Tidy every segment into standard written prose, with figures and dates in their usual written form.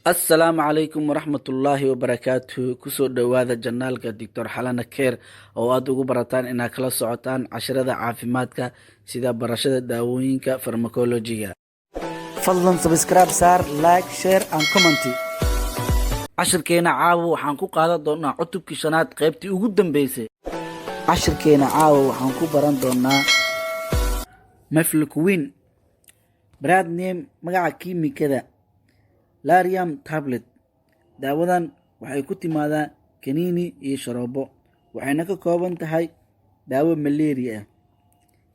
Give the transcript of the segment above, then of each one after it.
Assalaamu calaykum waraxmatullaahi wabarakaatu. Kusoo dhowaada channelka Doctor Xalana Care oo aad ugu barataan inaad kala socotaan casharada caafimaadka, sida barashada daawooyinka, pharmacologyga. Fadlan subscribe saar, like, share and comment. Cashirkeena caawa waxaan ku qaadan doonaa cutubkii shanaad, qaybtii ugu dambeysay. Cashirkeena caawa waxaan ku baran doonaa Mefloquine, brand name, magaca kiimikada Lariam tablet. Daawadan waxay ku timaadaa kaniini iyo sharoobo, waxayna ka kooban tahay daawo malaria ah.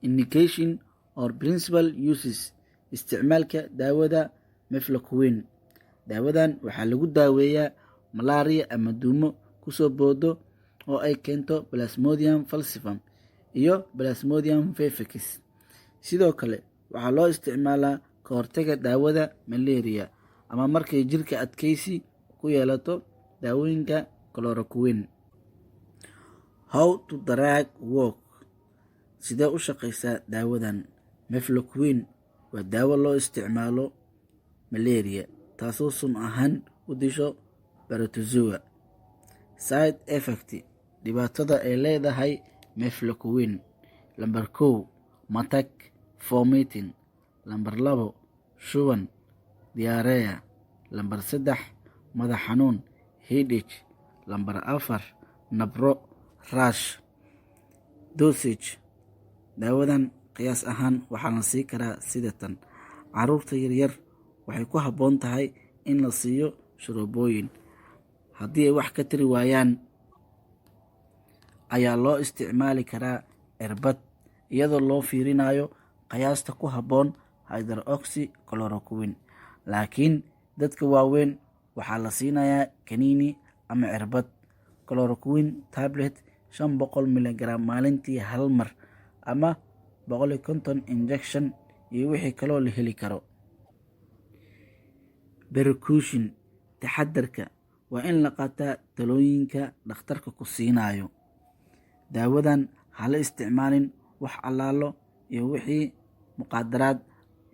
Indication or principal uses, isticmaalka daawada mefloquine. Daawadan waxaa lagu daaweeyaa malaria ama duumo kusoo boodo oo ay keento Plasmodium falciparum iyo Plasmodium vivax. Sidoo kale waxaa loo isticmaalaa ka hortaga daawada malaria ama markay jirka adkeysi ku yeelato daawooyinka chloroquine. How to drug work, sidee u shaqeysaa daawadan? Mefloquine waa daawo loo isticmaalo malaria, taasoo sun ahaan u disho protozoa. Side effect, dhibaatada ay leedahay mefloquine: lambar 1, matag, vomiting; lambar 2, shuban, diarrhea; lambar 3, madax xanuun, headache; lambar 4, nabro, rash. Dosage, daawadan qiyaas ahaan waxaa la sii karaa sida tan: caruurta yaryar waxay ku habboon tahay in la siiyo sharoobooyin. Haddii ay wax ka tari waayaan ayaa loo isticmaali karaa cirbad, iyadoo loo fiirinayo qiyaasta ku habboon hydroxy chloroquine. Laakiin dadka waaweyn waxaa la siinayaa kaniini ama cirbad chloroquine tablet 500 miligram maalintii hal mar ama 150 injection iyo wixii kaloo la heli karo. Precaution, taxadarka: waa in la qaataa talooyinka dhakhtarka ku siinayo. Daawadan hala isticmaalin wax allaalo iyo wixii muqaadaraad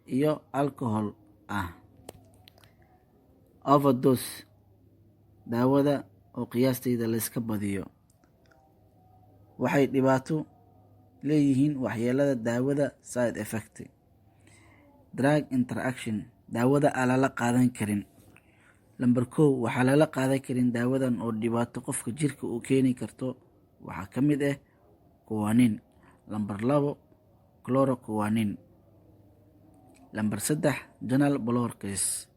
iyo alcohol ah. Overdose, daawada oo qiyaasteeda layska badiyo, waxay dhibaato leeyihiin waxyeelada daawada, side effect. Drug interaction, daawada aan lala qaadan karin: lambar 1, waxaa lala qaadan karin daawadan oo dhibaato qofka jirka uu keeni karto waxaa ka mid ah quinine; lambar 2, chloroquine; lambar 3, channel blockers;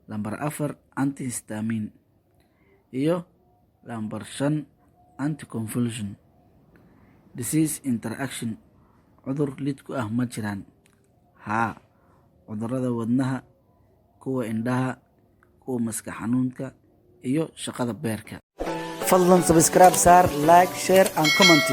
lambar 4, antihistamine; iyo lambar 5, anticonvulsion. Disease interaction, cudur lid ku ah ma jiraan? Haa, cudurada wadnaha, kuwa indhaha, kuwa maskax xanuunka iyo shaqada beerka. Fadlan subscribe saar, like, share and comment.